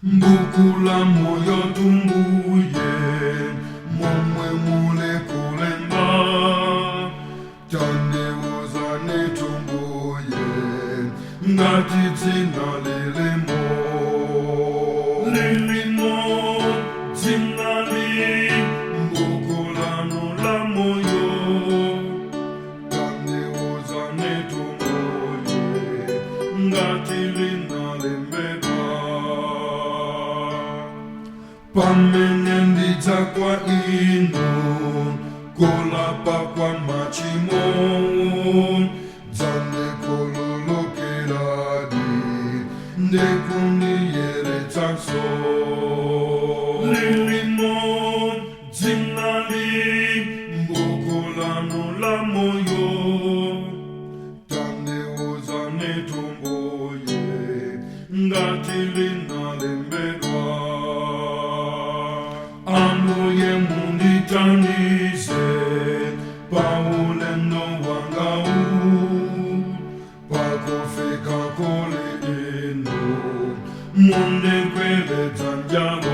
M'buku la moyo tumbuye momwe muli kulemba, tandiuzani tumbuye ngati dzina lilimo, lilimo dzinali m'buku lanu la moyo, tandiuzani tumbuye ngati linalembedwa. Pamene ndidza kwa inu kulapa kwa machimo, dzandikhululukirani ndikundiyeretsanso. Lilimo dzinali m'buku lanu la moyo, tandiuzani tumbuye ngati linalembedwa. Ambuye mundithandize paulendo wangawu, pakufika kuli inu mundigwire dzanjalo.